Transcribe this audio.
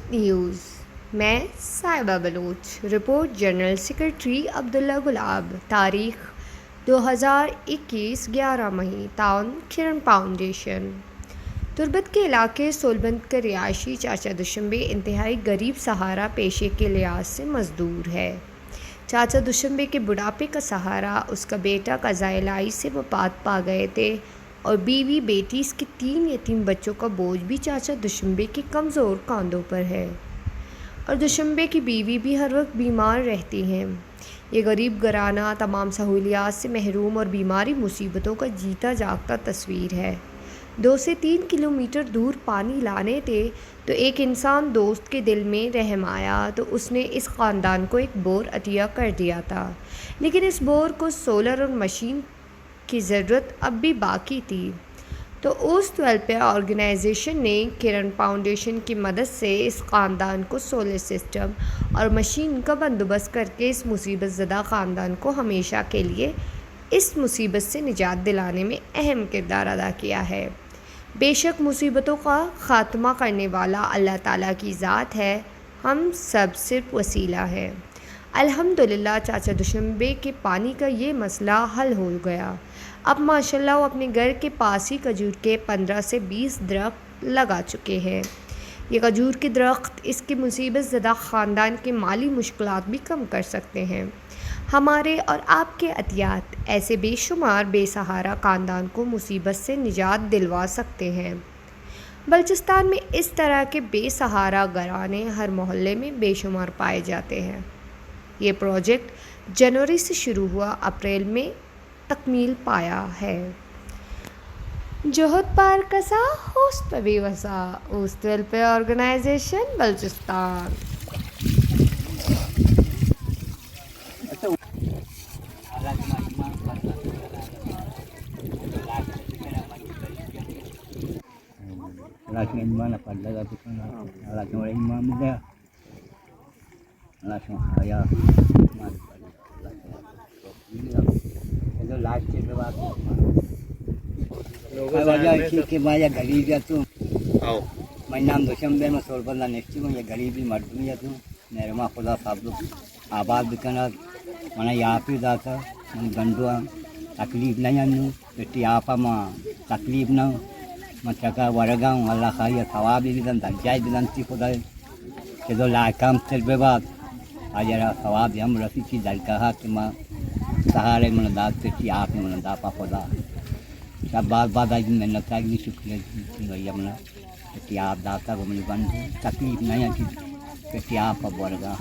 نیوز، میں صاحبہ Baloch, report general secretary عبداللہ گلاب، تاریخ دو ہزار اکیس، گیارہ مئی، تعاون کرن فاؤنڈیشن۔ تربت کے علاقے سولبند کا رہائشی چاچا دوشمبے انتہائی غریب سہارا پیشے کے لحاظ سے مزدور ہے۔ چاچا دوشمبے کے بڑھاپے کا سہارا اس کا بیٹا قضائے الٰہی سے وفات پا گئے تھے اور بیوی، بیٹی، اس کے تین یتیم بچوں کا بوجھ بھی چاچا دوشمبے کے کمزور کاندھوں پر ہے اور دوشمبے کی بیوی بھی ہر وقت بیمار رہتی ہیں۔ یہ غریب گھرانہ تمام سہولیات سے محروم اور بیماری مصیبتوں کا جیتا جاگتا تصویر ہے۔ دو سے تین کلومیٹر دور پانی لانے تھے تو ایک انسان دوست کے دل میں رحم آیا تو اس نے اس خاندان کو ایک بور عطیہ کر دیا تھا، لیکن اس بور کو سولر اور مشین کی ضرورت اب بھی باقی تھی، تو اوست ویلفیئر آرگنائزیشن نے کرن فاؤنڈیشن کی مدد سے اس خاندان کو سولر سسٹم اور مشین کا بندوبست کر کے اس مصیبت زدہ خاندان کو ہمیشہ کے لیے اس مصیبت سے نجات دلانے میں اہم کردار ادا کیا ہے۔ بے شک مصیبتوں کا خاتمہ کرنے والا اللہ تعالیٰ کی ذات ہے، ہم سب صرف وسیلہ ہیں۔ الحمدللہ، چاچا دوشمبے کے پانی کا یہ مسئلہ حل ہو گیا۔ اب ماشاءاللہ وہ اپنے گھر کے پاس ہی کھجور کے پندرہ سے بیس درخت لگا چکے ہیں۔ یہ کھجور کے درخت اس کے مصیبت زدہ خاندان کے مالی مشکلات بھی کم کر سکتے ہیں۔ ہمارے اور آپ کے عطیات ایسے بے شمار بے سہارا خاندان کو مصیبت سے نجات دلوا سکتے ہیں۔ بلوچستان میں اس طرح کے بے سہارا گھرانے ہر محلے میں بے شمار پائے جاتے ہیں۔ یہ پروجیکٹ جنوری سے شروع ہوا، اپریل میں تکمیل پایا ہے۔ جہد پہ ہر کسا، اوست پہ بے وسا، اوست ویلفیئر آرگنائزیشن بلوچستان۔ اللہ شما ایمان پڑھ لگا بکن، اللہ شما ایمان دے، اللہ شما حیا، ایمان پڑھ لگا۔ اللہ شما ایمان۔ لاسٹ کے بعد وجہ اسی کہ ما یک غریب اتوں۔ آؤ۔ من نام دوشمبے، ما سوربند ءَ نشتگوں، یک غریبی مردمی اتوں۔ مہربان خدا صاحب آباد بکنات، منا یاپی داتا، من گنڈو آں، تکلیف نہ انوں، پٹی آپا ما تکلیف نہ، من چکا ورگا ہوں، اللہ خواہی ثوابی بدن، درجہ بدن تی خدا، کہ دو لائقام تر بباد، آجرا ثواب ہم رسی چی درگاہ کہ ما سہارے من دات، پٹی آپ من داپا خدا۔ شب بعد بعد آج منت آج شکریہ، بھیا منا۔ کہ آپ داتا گوں منی بند، تکلیف نہ انت کہ آپ ءَ بورگا۔